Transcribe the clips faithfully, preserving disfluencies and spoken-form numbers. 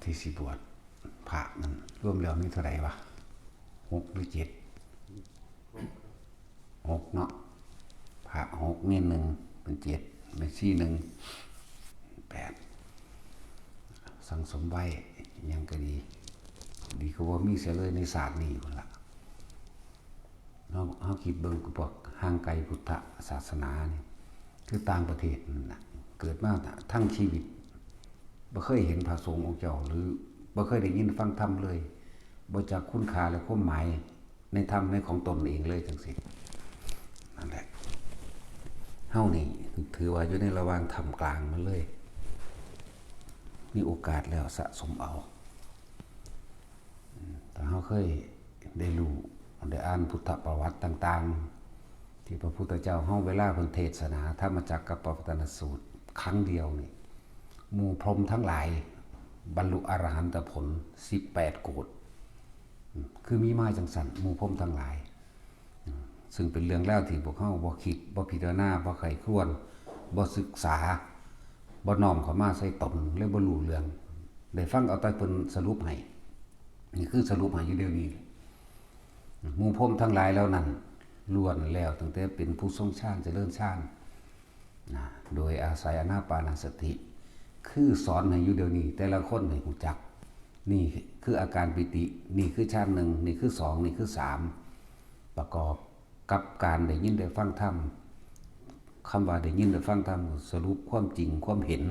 ที่สิบวชพระนั่นรวมแล้วมีเท่าไหร่วะ หกหรือเจ็ด หกเนาะ พระหก เณรหนึ่ง เป็นเจ็ด แม่ชีหนึ่ง แปด สั่งสมไว้ยังก็ดี ดีกว่าบ่มีเสียเลยในศาสตร์นี้พุ้นละ เฮาเฮาคิดเบิ่งพวกห่างไกลพุทธศาสนานี่ คือต่างประเทศนั่นน่ะ เกิดมาทั้งชีวิต บ่เคยเห็นพระสงฆ์องค์เจ้า หรือบ่เคยได้ยินฟังธรรมเลย บ่จักคุณค่าและความหมายในธรรมในของตนเองเลยจังซี่ นั่นแหละ เฮานี่ถือว่าอยู่ในระหว่างท่ามกลางมันเลย มีโอกาสแล้วสะสมเอา อืม ถ้าเฮาเคยได้รู้ ได้อ่านพุทธประวัติต่างๆ ที่พระพุทธเจ้าเฮาเวลาเพิ่นเทศนาธรรมจักรกัปปวัตตนสูตรครั้งเดียวนี่ หมู่พรหมทั้งหลายบรรลุอรหันตผล สิบแปดโกฏ อืม คือมีมาจังซั่น หมู่พรหมทั้งหลาย อืม ซึ่งเป็นเรื่องราวที่พวกเฮาบ่คิด บ่พิจารณา บ่ใคร่ครวญ บ่ศึกษา บ่น้อมเข้ามาใส่ตน เลยบ่รู้เรื่อง ได้ฟังเอาแต่เพิ่นสรุปให้ นี่คือสรุปให้อยู่เดี๋ยวนี้ หมู่พรหมทั้งหลายเหล่านั้น ล้วนแล้วตั้งแต่เป็นผู้ทรงฌาน เจริญฌาน นะ โดยอาศัยอานาปานสติ คือสอนให้อยู่เดี๋ยวนี้ แต่ละคนให้รู้จัก นี่คืออาการปีติ นี่คือฌานหนึ่ง นี่คือสอง นี่คือสาม ประกอบกับการได้ยินได้ฟังธรรม คำว่าได้ยินได้ฟังธรรม สรุปความจริงความเห็น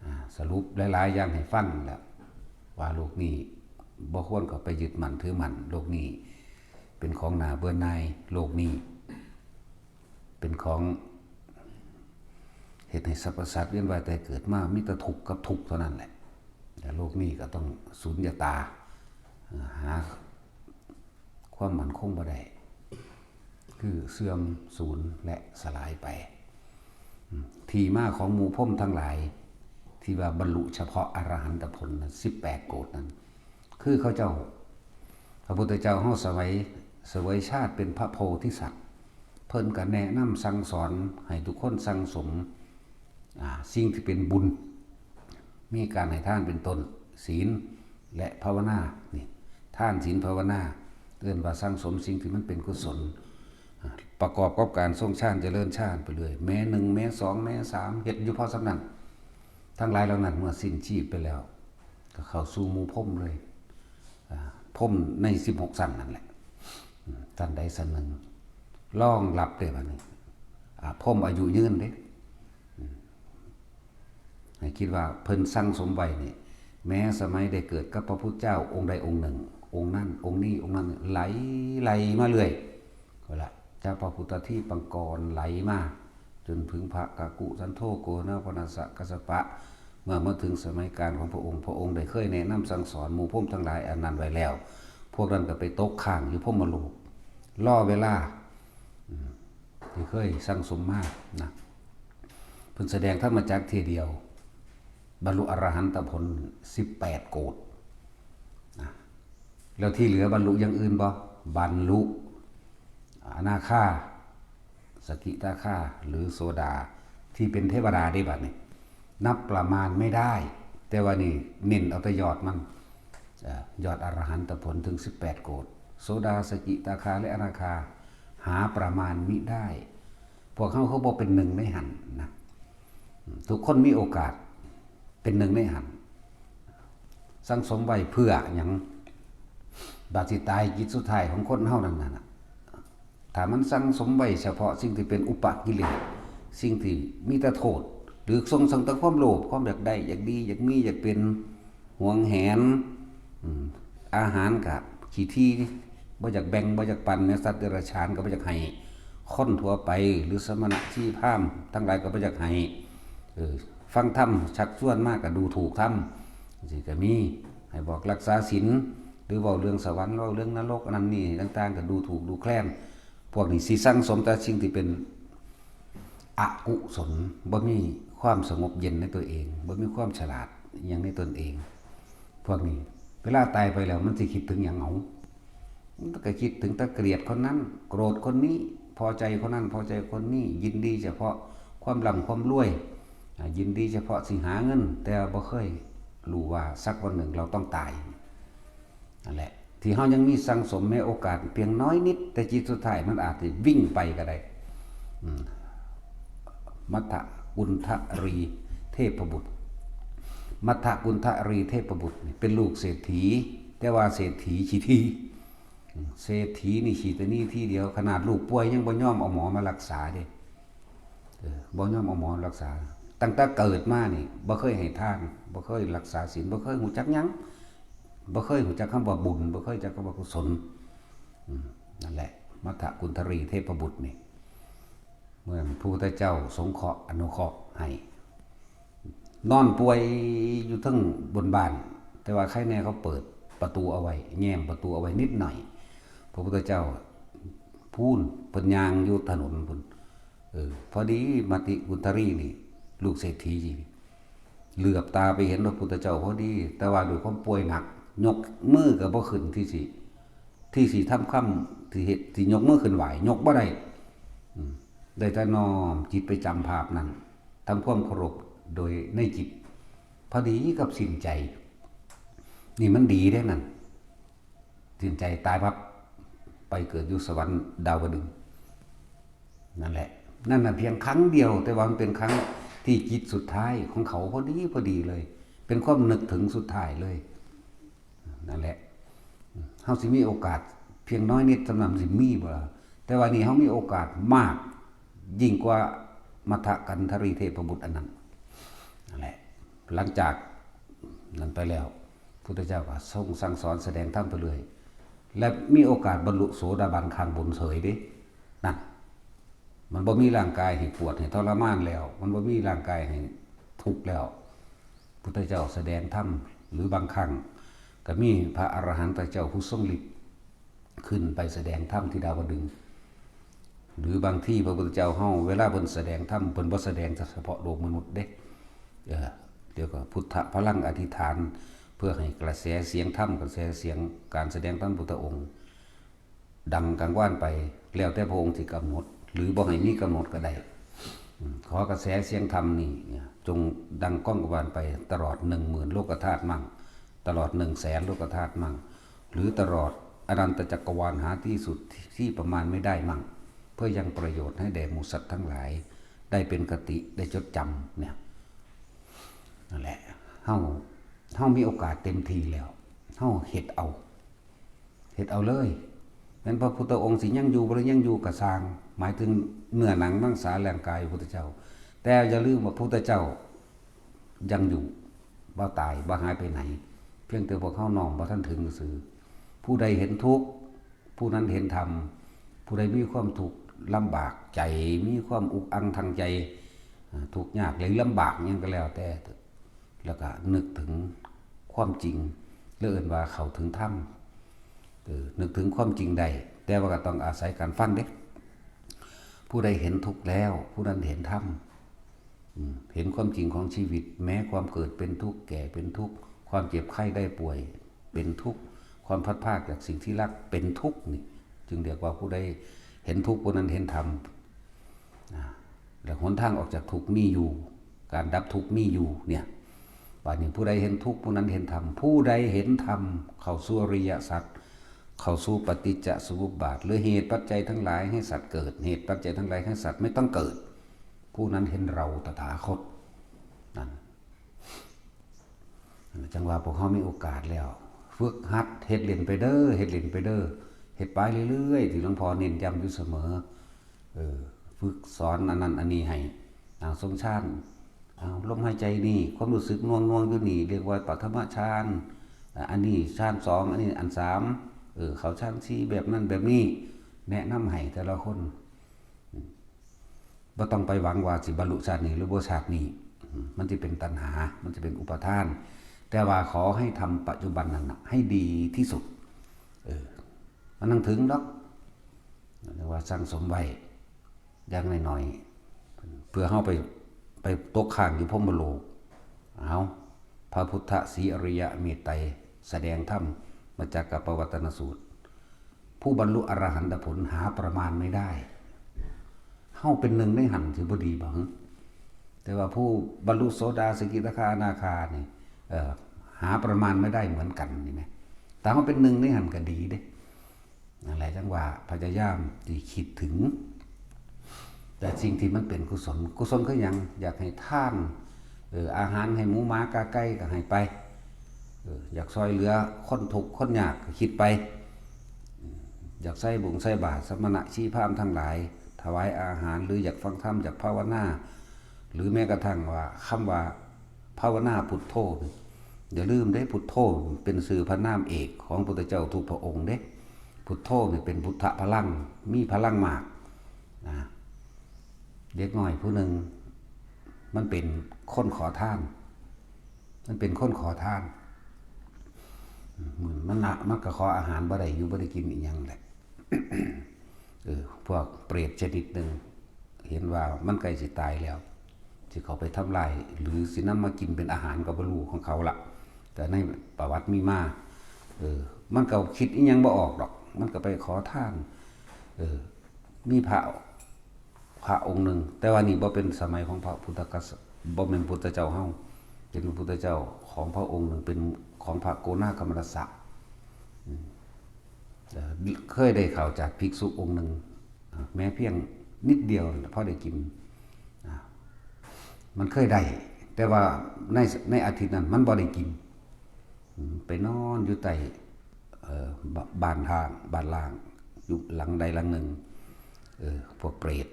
อ่า สรุปหลายๆอย่างให้ฟังแหละ ว่าโลกนี้บ่ควรเข้าไปยึดมั่นถือมั่น โลกนี้เป็นของน่าเบื่อหน่าย โลกนี้เป็นของเฮ็ดให้สรรพสัตว์เวียนว่ายตายเกิดมา มีแต่ทุกข์กับทุกข์เท่านั้นแหละ แต่โลกนี้ก็ต้องสูญญตา อ่า หาความมั่นคงบ่ได้ คือเสื่อมสูญและสลายไป อืม ที่มาของหมู่พรหมทั้งหลาย ที่ว่าบรรลุเฉพาะอรหันตผลน่ะ สิบแปดโกฏนั้น คือเขาเจ้า พระพุทธเจ้าเฮาเสวย เสวยชาติเป็นพระโพธิสัตว์ เพิ่นก็แนะนำสั่งสอนให้ทุกคนสั่งสม อ่า สิ่งที่เป็นบุญ มีการให้ทานเป็นต้น ศีล และภาวนา นี่ ทาน ศีล ภาวนา เอิ้นว่าสั่งสมสิ่งที่มันเป็นกุศล อ่า ประกอบกับการทรงฌานเจริญฌานไปเรื่อย แม้หนึ่ง แม้สอง แม้สาม เฮ็ดอยู่พอส่ำนั้น ทั้งหลายเหล่านั้นเมื่อสิ้นชีพไปแล้ว ก็เข้าสู่หมู่พรหมเลย อ่า พรหมในสิบหกชั้นนั่นแหละ อืม ชั้นใดชั้นหนึ่ง รองรับได้บัดนี้ อ่า พรหมอายุยืนเด้ อืม ให้คิดว่าเพิ่นสั่งสมไว้นี่ แม้สมัยได้เกิดกับพระพุทธเจ้าองค์ใดองค์หนึ่ง องค์นั้น องค์นี้ องค์นั้น ไหล ไหลมาเรื่อย ก็ละ จากพระพุทธทีปังกรไหลมา จนถึงพระกักกุสันโธ โกนพนัสสะ กัสสปะ เมื่อมาถึงสมัยกาลของพระองค์ พระองค์ได้เคยแนะนำสั่งสอนหมู่พรหมทั้งหลายอันนั้นไว้แล้ว พวกนั้นก็ไปตกค้างอยู่พรหมโลก รอเวลา อืม ที่เคยสั่งสมมานะ เพิ่นแสดงธรรมจักรเทื่อเดียว บรรลุอรหันตผล สิบแปดโกฏ นะ แล้วที่เหลือบรรลุอย่างอื่นบ่ บรรลุอนาคา สกิทาคา หรือโสดา ที่เป็นเทวดาได้บัดนี้ นับประมาณไม่ได้ แต่ว่านี่เน้นเอาแต่ยอดมัน เอ่อ ยอดอรหันตผลถึงสิบแปดโกฏ โสดา สกิทาคา และอนาคา หาประมาณมิได้ พวกเฮาคือบ่เป็นหนึ่งในหั้นนะ ทุกคนมีโอกาสเป็นหนึ่งในหั้น สั่งสมไว้เพื่อหยัง บาดสิตายจิตสุดท้ายของคนเฮานั่นน่ะ ถ้ามันสั่งสมไว้เฉพาะสิ่งที่เป็นอุปกิเลส สิ่งที่มีแต่โทษ หรือส่งเสริมแต่ความโลภ ความอยากได้ อยากดี อยากมี อยากเป็น หวงแหน อืม อาหารกะขี้ถี่ บ่อยากแบ่ง บ่อยากปันแม้สัตว์เดรัจฉานก็บ่อยากให้ คนทั่วไป หรือสมณะชีพราหมณ์ทั้งหลายก็บ่อยากให้ เออ ฟังธรรมชักชวนมาก็ดูถูกธรรม จั่งซี้ก็มี ให้บอกรักษาศีล หรือเว้าเรื่องสวรรค์ เว้าเรื่องนรก อันนั้นนี่ต่างๆ ก็ดูถูกดูแคลน พวกนี้สิสั่งสมแต่สิ่งที่เป็นอกุศล บ่มีความสงบเย็นในตัวเอง บ่มีความฉลาดอิหยังในตนเอง พวกนี้ เวลาตายไปแล้วมันสิคิดถึงหยังเอา มันก็คิดถึงแต่เกลียดคนนั้น โกรธคนนี้ พอใจคนนั้น พอใจคนนี้ ยินดีเฉพาะความร่ำความรวย อ่า ยินดีเฉพาะสิหาเงิน แต่บ่เคย รู้ว่าสักวันหนึ่งเราต้องตาย นั่นแหละ ที่เฮายังมีสั่งสมในโอกาสเพียงน้อยนิด แต่จิตสุดท้ายมันอาจจะวิ่งไปก็ได้ อืม มัทธกุณฑรีเทพบุตร มัทธกุณฑรีเทพบุตรนี่เป็นลูกเศรษฐี แต่ว่าเศรษฐีขี้ที อืม เศรษฐีนี่ขี้ตะหนี่ทีเดียว ขนาดลูกป่วยยังบ่ยอมเอาหมอมารักษาเด้ เออ บ่ยอมเอาหมอรักษา ตั้งแต่เกิดมานี่บ่เคยให้ทาน บ่เคยรักษาศีล บ่เคยรู้จักหยัง บ่เคยรู้จักคำว่าบุญ บ่เคยจักคำว่ากุศล อืม นั่นแหละ มัทธกุณฑรีเทพบุตรนี่ เมื่อพระพุทธเจ้าสงเคราะห์อนุเคราะห์ให้ นอนป่วยอยู่เทิงบนบ้าน แต่ว่าใครแน่เขาเปิดประตูเอาไว้ แง้มประตูเอาไว้นิดหน่อย พระพุทธเจ้าพูนเพิ่นย่างอยู่ถนนพุ้น เออ พอดีมัทธกุณฑรีนี่ ลูกเศรษฐีนี่ เหลือบตาไปเห็นพระพุทธเจ้าพอดี แต่ว่าด้วยความป่วยหนัก ยกมือก็บ่ขึ้นที่สิ ที่สิทำคำที่เฮ็ดที่ยกมือขึ้นไหว้ ยกบ่ได้ อืม ได้แต่น้อมจิตไปจำภาพนั้น ทำความเคารพโดยในจิต พอดีกับสิ้นใจ นี่มันดีเด้นั่น สิ้นใจตายปั๊บ ไปเกิดอยู่สวรรค์ดาวดึงส์ นั่นแหละ นั่นน่ะเพียงครั้งเดียว แต่ว่ามันเป็นครั้งที่จิตสุดท้ายของเขาพอดีพอดีเลย เป็นความนึกถึงสุดท้ายเลย นั่นแหละ เฮาสิมีโอกาสเพียงน้อยนิดสำหรับสิมีบ่ล่ะ แต่ว่านี่เฮามีโอกาสมาก ยิ่งกว่ามัทธกุณฑรีเทพบุตรอันนั้น นั่นแหละ หลังจากนั้นไปแล้ว พุทธเจ้าก็ทรงสั่งสอนแสดงธรรมไปเรื่อย และมีโอกาสบรรลุโสดาบันข้างบนเฉยเด้ นั่น มันบ่มีร่างกายให้ปวดให้ทรมานแล้ว มันบ่มีร่างกายให้ทุกข์แล้ว พุทธเจ้าแสดงธรรม หรือบางครั้งก็มีพระอรหันตเจ้าผู้ทรงฤทธิ์ขึ้นไปแสดงธรรมที่ดาวดึงส์ หรือบางทีพระพุทธเจ้าเฮาเวลาเพิ่นแสดงธรรม เพิ่นบ่แสดงเฉพาะโลกมนุษย์เด้ เออ เดี๋ยวก็พุทธพลังอธิษฐาน เพื่อให้กระแสเสียงธรรม กระแสเสียงการแสดงธรรมพุทธองค์ ดังกังวานไป แล้วแต่พระองค์สิกำหนด หรือบ่ให้มีกำหนดก็ได้ อืม ขอกระแสเสียงธรรมนี่จงดังก้องกังวานไปตลอดหนึ่งหมื่นโลกธาตุมั่ง ตลอดหนึ่งแสนโลกธาตุมั่ง หรือตลอดอนันตจักรวาลหาที่สุดที่ประมาณไม่ได้มั่ง เพื่อยังประโยชน์ให้แด่หมู่สัตว์ทั้งหลาย ได้เป็นคติ ได้จดจำเนี่ย นั่นแหละ เฮา เฮามีโอกาสเต็มที่แล้ว เฮาเฮ็ดเอา เฮ็ดเอาเลย แม่นพระพุทธองค์สิยังอยู่บ่หรือยังอยู่ก็ซ่าง หมายถึงเนื้อหนังมังสาร่างกายพระพุทธเจ้า แต่อย่าลืมว่าพระพุทธเจ้ายังอยู่ บ่ตาย บ่หายไปไหน เพียงแต่พวกเฮาน้อมบ่ทันถึงซื่อ ผู้ใดเห็นทุกข์ ผู้นั้นเห็นธรรม ผู้ใดมีความทุกข์ลำบากใจ มีความอุกอังทางใจ อ่า ทุกข์ยากหรือลำบากหยังก็แล้วแต่ แล้วก็นึกถึงความจริง แล้วเอิ้นว่าเข้าถึงธรรม เออ นึกถึงความจริงได้ แต่ว่าก็ต้องอาศัยการฟังเด้ ผู้ใดเห็นทุกข์แล้ว ผู้นั้นเห็นธรรม อืม เห็นความจริงของชีวิต แม้ความเกิดเป็นทุกข์ แก่เป็นทุกข์ ความเจ็บไข้ได้ป่วยเป็นทุกข์ ความพลัดพรากจากสิ่งที่รักเป็นทุกข์นี่ จึงเรียกว่าผู้ใดเห็นทุกข์ ผู้นั้นเห็นธรรม อ่า และหนทางออกจากทุกข์มีอยู่ การดับทุกข์มีอยู่เนี่ย บาดนี้ผู้ใดเห็นทุกข์ ผู้นั้นเห็นธรรม ผู้ใดเห็นธรรม เข้าสู่อริยสัจ เข้าสู่ปฏิจจสมุปบาท หรือเหตุปัจจัยทั้งหลายให้สัตว์เกิด เหตุปัจจัยทั้งหลายให้สัตว์ไม่ต้องเกิด ผู้นั้นเห็นเราตถาคต นั่น จังว่าพวกเฮามีโอกาสแล้ว ฝึกหัดเฮ็ดเล่นไปเด้อ เฮ็ดเล่นไปเด้อ เฮ็ดไปเรื่อยๆ ที่หลวงพ่อเน้นย้ำอยู่เสมอ เออ ฝึกสอนอันนั้นอันนี้ให้ นางทรงฌาน เอาลมหายใจนี่ ความรู้สึกหน่วงๆ อยู่นี่ เรียกว่าปฐมฌาน อ่ะ อันนี้ฌานสอง อันนี้อันสาม เออ เข้าฌานสี่ แบบนั้นแบบนี้ แนะนำให้แต่ละคน บ่ต้องไปหวังว่าสิบรรลุชาตินี้หรือบ่ชาตินี้ อืม มันสิเป็นตัณหา มันสิเป็นอุปาทาน แต่ว่าขอให้ทำปัจจุบันนั้นน่ะให้ดีที่สุด เออ มันต้องถึงดอก เรียกว่าสั่งสมไว้ อย่างน้อยๆ เพื่อเฮาไป ไปตกค้างอยู่พรหมโลก เอา พระพุทธศรีอริยะเมตไตรแสดงธรรมมจจกปวัตตนสูตร ผู้บรรลุอรหันตผลหาประมาณไม่ได้ เฮาเป็นหนึ่งในหั้นสิบ่ดีบ่ แต่ว่าผู้บรรลุโสดา สกิทาคา อนาคานี่ เอ่อ หาประมาณไม่ได้เหมือนกันนี่แหม แต่เฮาเป็นหนึ่งในหั้นก็ดีเด้ นั่นแหละจั่งว่าพยายามสิคิดถึง แต่สิ่งที่มันเป็นกุศล กุศลคือหยัง อยากให้ทาน เออ อาหารให้หมูหมากาไก่ก็ให้ไป เออ อยากซ่อยเหลือคนทุกข์คนยากก็คิดไป อยากใส่บงใส่บาตร สมณะชีพราหมณ์ทั้งหลาย ถวายอาหาร หรืออยากฟังธรรม อยากภาวนา หรือแม้กระทั่งว่าคำว่าภาวนาพุทโธนี่ อย่าลืมเด้ พุทโธเป็นชื่อพระนามเอกของพุทธเจ้าทุกพระองค์เด้ พุทโธนี่เป็นพุทธพลัง มีพลังมากนะ เด็กน้อยผู้หนึ่ง มันเป็นคนขอทาน มันเป็นคนขอทาน อืม มันนะ มันก็ขออาหารบ่ได้ อยู่บ่ได้กินอีหยังแหละ เออ พวกเปรตชนิดหนึ่ง เห็นว่ามันใกล้สิตายแล้ว สิเข้าไปทำลาย หรือสินำมากินเป็นอาหารก็บ่รู้ของเขาละ แต่ในประวัติมีมา เออ มันก็คิดอีหยังบ่ออกดอก มันก็ไปขอทาน เออ มีพระ พระองค์หนึ่ง แต่ว่านี่บ่เป็นสมัยของพระพุทธกษัตริย์ บ่แม่นพุทธเจ้าเฮา เป็นพุทธเจ้าของพระองค์หนึ่ง เป็นของพระโกนาคมนัสสะ อืม เอ่อ เคยได้ข้าวจากภิกษุองค์หนึ่ง อ่า แม้เพียงนิดเดียวนะ พอได้กิน อ่า มันเคยได้ แต่ว่าใน ในอาทิตย์นั้นมันบ่ได้กิน อืม ไปนอนอยู่ใต้ เอ่อ บ- บ้านร้าง บ้านร้าง อยู่หลังใดหลังหนึ่ง เออ พวกเปรต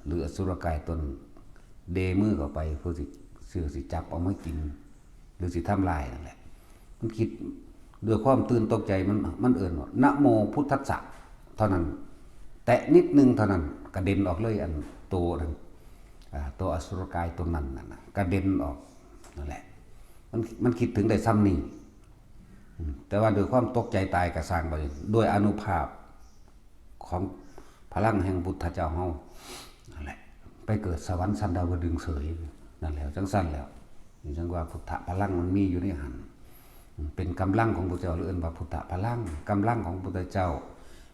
หรืออสุรกายตน เดมือเข้าไป เพื่อสิ เพื่อสิจับเอามากิน หรือสิทำลายนั่นแหละ มันคิดด้วยความตื่นตกใจ มัน มันเอิ้นว่า "นะโมพุทธัสสะ" เท่านั้น แตะนิดนึงเท่านั้น กระเด็นออกเลย อันโตนั้น อ่า ตัวอสุรกายตนนั้นน่ะนะ กระเด็นออก นั่นแหละ มัน มันคิดถึงได้ส่ำนี้ อืม แต่ว่าด้วยความตกใจตายก็ซ่างไป ด้วยอานุภาพของพลังแห่งพุทธเจ้าเฮา นั่นแหละ ไปเกิดสวรรค์ชั้นดาวดึงส์เสย นั่นแหละ จั่งซั่นแล้ว นี่จั่งว่าพุทธพลังมันมีอยู่ในหั้น เป็นกำลังของพุทธเจ้า หรือเอิ้นว่าพุทธพลัง กำลังของพุทธเจ้า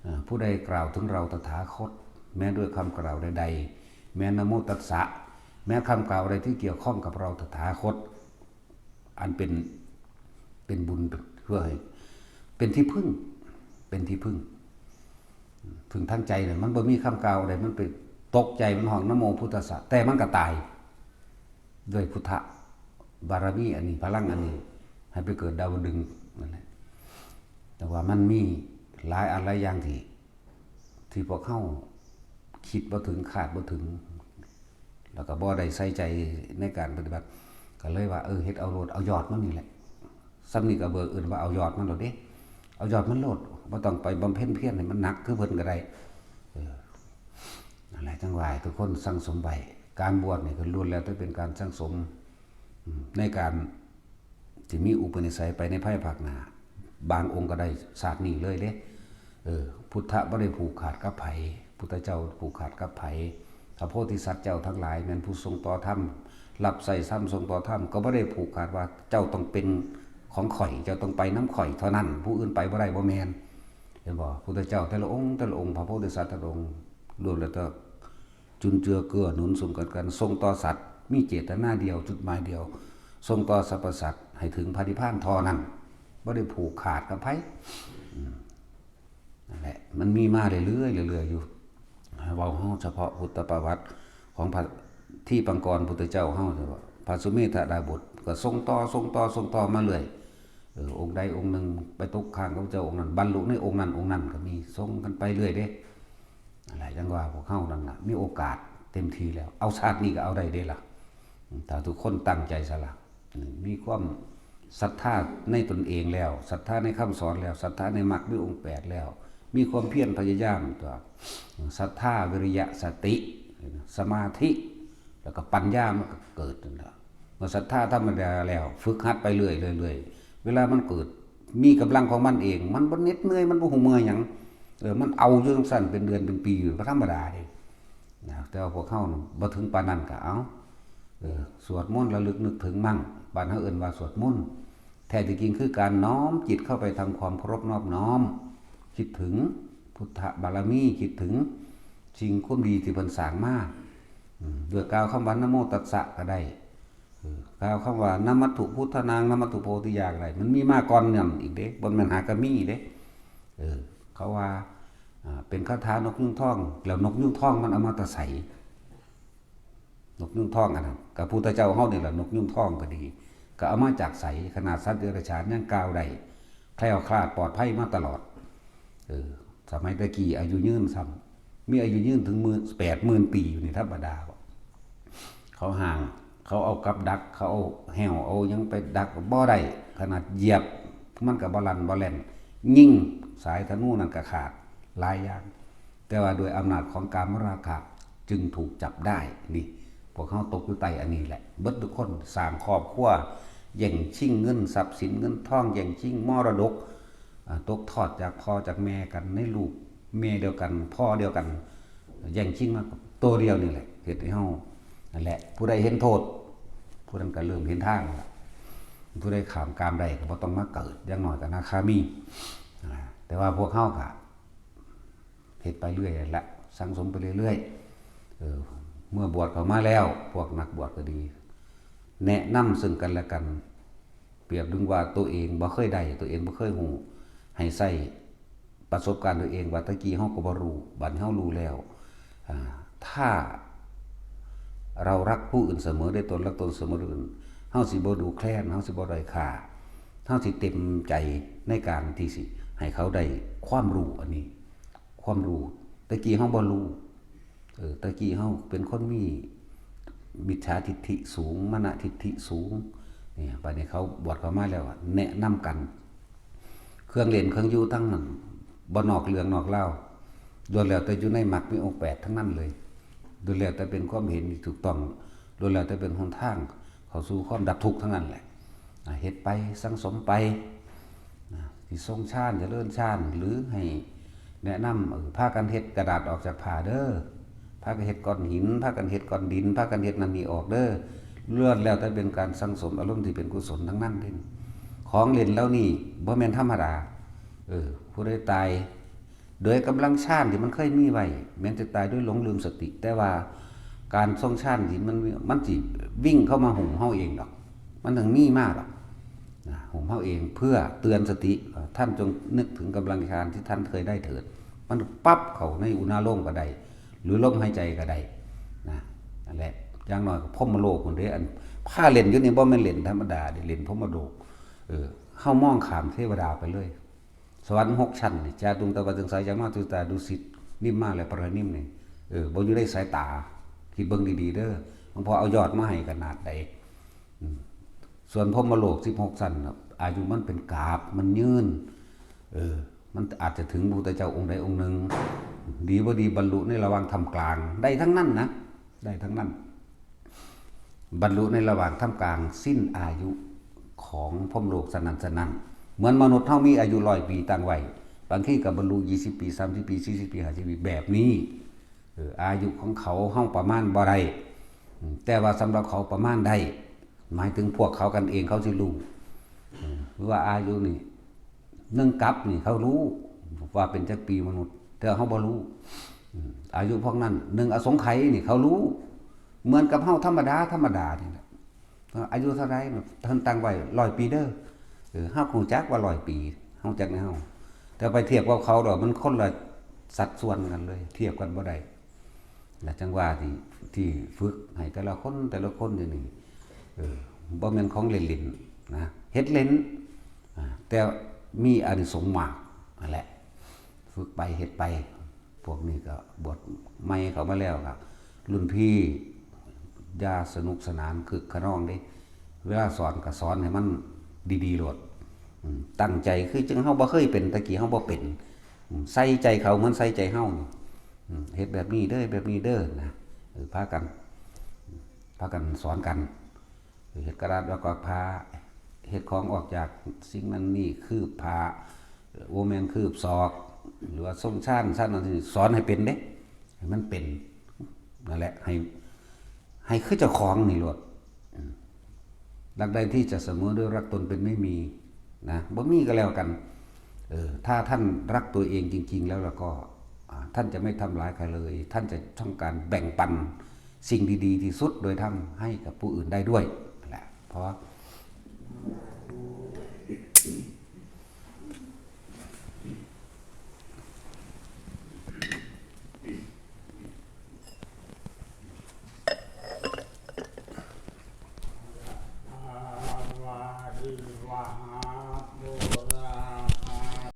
เอ่อ ผู้ใดกล่าวถึงเราตถาคต แม้ด้วยคำกล่าวใดๆ แม้นะโมตัสสะ แม้คำกล่าวใดที่เกี่ยวข้องกับเราตถาคต อันเป็น เป็นบุญ เพื่อให้ เป็นที่พึ่ง เป็นที่พึ่ง พึ่งทางใจเนี่ย มันบ่มีคำกล่าวใด มันไปตกใจ มันฮ้องนะโมพุทธัสสะ แต่มันก็ตาย ด้วยพุทธบารมีอันนี้ พลังอันนี้ ให้ไปเกิดดาวดึงส์นั่นแหละ แต่ว่ามันมีหลายอันหลายอย่างที่ ที่พวกเฮาคิดบ่ถึง คาดบ่ถึง แล้วก็บ่ได้ใส่ใจในการปฏิบัติ ก็เลยว่า เออ เฮ็ดเอาโลด เอายอดมันนี่แหละ ส่ำนี้ก็เบิ่งเอิ้นว่าเอายอดมันโลดเด้ เอายอดมันโลด บ่ต้องไปบำเพ็ญเพียรให้มันหนักคือเพิ่นก็ได้ เออ นั่นแหละ จั่งว่าให้ทุกคนสั่งสมไว้ การบวชนี่ก็ล้วนแล้วแต่เป็นการสั่งสม อืม ในการที่มีอุปนิสัยไปในภายภาคหน้า บางองค์ก็ได้ชาตินี้เลยเด้ เออ พุทธะบ่ได้ผูกขาดกับไผ พุทธเจ้าผูกขาดกับไผ พระโพธิสัตว์เจ้าทั้งหลายแม่นผู้ทรงต่อธรรม รับใช้ธรรม ทรงต่อธรรม ก็บ่ได้ผูกขาดว่าเจ้าต้องเป็นของข้อย เจ้าต้องไปนำข้อยเท่านั้น ผู้อื่นไปบ่ได้ บ่แม่น เห็นบ่ พุทธเจ้าแต่ละองค์ แต่ละองค์ พระโพธิสัตว์แต่ละองค์ ล้วนแล้วแต่จุนเจือเกื้อหนุนสุมกัน กัน ทรงต่อสัตว์ มีเจตนาเดียว จุดหมายเดียว ทรงต่อสรรพสัตว์ให้ถึงพระนิพพานเท่านั้น บ่ได้ผูกขาดกับไผ อืม นั่นแหละ มันมีมาเรื่อยๆ เรื่อยๆ อยู่ เว้าเฮาเฉพาะพุทธประวัติของพระทีปังกรพุทธเจ้าเฮา พระสุเมธดาบส ก็ทรงต่อ ทรงต่อ ทรงต่อมาเรื่อย เออ องค์ใดองค์หนึ่งไปตกค้างกับเจ้าองค์นั้น บรรลุในองค์นั้นองค์นั้นก็มี ทรงกันไปเรื่อยเด้ นั่นแหละ จั่งว่าพวกเฮานั่นน่ะ มีโอกาสเต็มที่แล้ว เอาชาตินี้ก็เอาได้เด้ล่ะ ถ้าทุกคนตั้งใจซะล่ะ มีความศรัทธาในตนเองแล้ว ศรัทธาในคำสอนแล้ว ศรัทธาในมรรคมีองค์แปดแล้ว มีความเพียรพยายามตัว ศรัทธา วิริยะ สติ สมาธิ แล้วก็ปัญญามันก็เกิดนั่นแหละ เมื่อศรัทธาธรรมดาแล้ว ฝึกหัดไปเรื่อยๆ เรื่อยๆ เวลามันเกิด มีกำลังของมันเอง มันบ่เหน็ดเหนื่อย มันบ่ฮู้เมื่อยหยัง เออ มันเอาอยู่จั่งซั่นเป็นเดือนเป็นปีอยู่ ก็ธรรมดาเด้ นะ แต่ว่าพวกเฮาน่ะบ่ถึงปานนั้นก็เอา เออ สวดมนต์ระลึกนึกถึงมั่ง บ้านเฮาเอิ้นว่าสวดมนต์ แท้ที่จริงคือการน้อมจิตเข้าไปทำความเคารพนอบน้อม คิดถึงพุทธบารมี คิดถึงสิ่งความดีที่เพิ่นสร้างมา อืม ด้วยกล่าวคำว่านะโมตัสสะก็ได้ เออกล่าวคำว่า นมัตถุพุทธานัง นมัตถุโพธิญาณอะไร มันมีมาก่อนนั่นอีกเด้ บ่แม่นหากะมีเด้ เออ เขาว่า อ่า เป็นคาถานกยูงทอง แล้วนกยูงทองมันเอามาแต่ไส นกยูงทองอันนั้น กะพุทธเจ้าเฮานี่แหละ นกยูงทองก็ดี ก็เอามาจากไส ขนาดสัตว์เดรัจฉานยังกล่าวได้ แคล้วคลาดปลอดภัยมาตลอด เออ สมัยตะกี้อายุยืนซ้ำ มีอายุยืนถึงหมื่น แปดหมื่นปีอยู่นี่ธรรมดาบ่ เขาห้าง เขาเอากับดัก เขาเอาแห้ว เอาหยังไปดักบ่ได้ ขนาดเหยียบ มันก็บ่ลั่นบ่แล่น ยิงสายธนูนั่นก็ขาด หลายอย่าง แต่ว่าด้วยอำนาจของกามราคะจึงถูกจับได้ นี่ พวกเขาตกอยู่ใต้อันนี้แหละ เบิดทุกคน สร้างครอบครัว แย่งชิงเงินทรัพย์สินเงินทอง แย่งชิงมรดก อ่า ตกทอดจากพ่อจากแม่กัน ในลูกแม่เดียวกัน พ่อเดียวกัน แย่งชิงมาตัวเดียวนี่แหละ เฮ็ดให้เฮา นั่นแหละ ผู้ใดเห็นโทษ ผู้นั้นก็เริ่มเห็นทางแล้ว ผู้ใดข้ามกามได้ก็บ่ต้องมาเกิด อย่างน้อยก็อนาคามี อ่า แต่ว่าพวกเฮาก็เฮ็ดไปเรื่อยแหละ สั่งสมไปเรื่อยๆ เออ เมื่อบวชเข้ามาแล้ว พวกนักบวชก็ดี แนะนำซึ่งกันและกัน เปรียบดังว่าตัวเองบ่เคยได้ ตัวเองบ่เคยฮู้ ให้ใช้ประสบการณ์ตัวเองว่าตะกี้เฮาก็บ่รู้ บัดนี้เฮารู้แล้ว อ่า ถ้าเรารักผู้อื่นเสมอด้วยตน รักตนเสมอด้วยอื่น เฮาสิบ่ดูแคลน เฮาสิบ่ด้อยค่า เฮาสิเต็มใจในการที่สิให้เขาได้ความรู้อันนี้ ความรู้ ตะกี้เฮาบ่รู้ เออ ตะกี้เฮาเป็นคนมีมิจฉาทิฏฐิสูง มานะทิฏฐิสูง เนี่ย บัดนี้เขาบวชเข้ามาแล้วอะ แนะนำกัน เครื่องเล่นเครื่องอยู่ทั้งนั้น บ่นอกเรื่องนอกราว ล้วนแล้วแต่อยู่ในมรรคมีองค์แปดทั้งนั้นเลย ล้วนแล้วแต่เป็นความเห็นที่ถูกต้อง ล้วนแล้วแต่เป็นหนทางเข้าสู่ความดับทุกข์ทั้งนั้นแหละ อ่ะ เฮ็ดไป สั่งสมไป นะ สิทรงฌาน เจริญฌาน หรือให้แนะนำ เออ พากันเฮ็ดกระดาษออกจากผ้าเด้อ พากันเฮ็ดก้อนหิน พากันเฮ็ดก้อนดิน พากันเฮ็ดนั่นนี่ออกเด้อ ล้วนแล้วแต่เป็นการสั่งสมอารมณ์ที่เป็นกุศลทั้งนั้นเด้ ของเล่นเหล่านี้บ่แม่นธรรมดา เออ ผู้ใดตาย โดยกำลังฌานที่มันเคยมีไว้ แม้นจะตายด้วยหลงลืมสติ แต่ว่าการทรงฌานที่มันมี มันสิวิ่งเข้ามาหุ้มเฮาเองดอก มันถึงมีมาดอก นะ หุ้มเฮาเองเพื่อเตือนสติ เอ่อ ท่านจงนึกถึงกำลังฌานที่ท่านเคยได้เถิด มันปั๊บเข้าในอุณาโลมก็ได้ หรือลมหายใจก็ได้ นะ นั่นแหละ อย่างน้อยก็พรหมโลกพุ้นเด้ อันพาเล่นอยู่นี่บ่แม่นเล่นธรรมดาเด้ เล่นพรหมโลก เออ เฮามองข้ามเทวดาไปเลย สวรรค์หกชั้นนี่ จาตุงตวาตึงสายยังมาตุตาดุสิต นิมมาและปรนิมนี่ เออ บ่อยู่ในสายตา คิดเบิ่งดีๆเด้อ หลวงพ่อเอายอดมาให้ขนาดใด อืม ส่วนพรหมโลกสิบหกชั้นน่ะ อายุมันเป็นกาบ มันยืน เออ มันอาจจะถึงพระพุทธเจ้าองค์ใดองค์หนึ่ง ดีบ่ดีบรรลุในระหว่างท่ามกลาง ได้ทั้งนั้นนะ ได้ทั้งนั้น บรรลุในระหว่างท่ามกลางสิ้นอายุของพรหมโลกสนั่นสนั่น เหมือนมนุษย์เฮามีอายุร้อยปีตั้งไว้ บางทีก็บรรลุยี่สิบปี สามสิบปี สี่สิบปี ห้าสิบปี แบบนี้ เออ อายุของเขาเฮาประมาณบ่ได้ อืม แต่ว่าสำหรับเขาประมาณได้ หมายถึงพวกเขากันเองเขาสิรู้ อืม หรือว่าอายุนี่ หนึ่งกับนี่เขารู้ ว่าเป็นจักปีมนุษย์ แต่เฮาบ่รู้ อืม อายุพวกนั้น หนึ่งอสงไขยนี่เขารู้ เหมือนกับเฮาธรรมดา ธรรมดานี่แหละ อายุเท่าใด เพิ่นตั้งไว้ร้อยปีเด้อ เออ เฮารู้จักว่าร้อยปี เฮาจักแนว แต่ไปเทียบกับเขาดอก มันคนละสัดส่วนกันเลย เทียบกันบ่ได้ และจังหวะที่ ที่ฝึกให้แต่ละคน แต่ละคนอยู่นี่ เออ บ่แม่นของเล่นๆนะ เฮ็ดเล่น อ่า แต่มีอานิสงส์มากนั่นแหละ ฝึกไป เฮ็ดไป พวกนี้ก็บวชใหม่เข้ามาแล้วก็ รุ่นพี่อย่าสนุกสนานคึกคะนองเด้ เวลาสอนก็สอนให้มันดีๆโลด อืม ตั้งใจ คือจังเฮาบ่เคยเป็น ตะกี้เฮาบ่เป็น อืม ใส่ใจเขาเหมือนใส่ใจเฮานี่ อืม เฮ็ดแบบนี้เด้อ แบบนี้เด้อนะ เออ พากัน พากันสอนกัน เฮ็ดกระดาษแล้วก็ผ้า เฮ็ดของออกจากสิ่งนั้นนี่ คืบผ้า บ่แม่นคืบศอก หรือว่าทรงฌาน ฌานนั้นนี่ สอนให้เป็นเด้ ให้มันเป็น นั่นแหละ ให้ ให้คือเจ้าของนี่โลด อืม รักใดที่จะเสมอด้วยรักตนเป็นไม่มี นะ บ่มีก็แล้วกัน เออ ถ้าท่านรักตัวเองจริงๆแล้ว แล้วก็ อ่า ท่านจะไม่ทำร้ายใครเลย ท่านจะต้องการแบ่งปันสิ่งดีๆที่สุดโดยธรรมให้กับผู้อื่นได้ด้วย นั่นแหละ เพราะ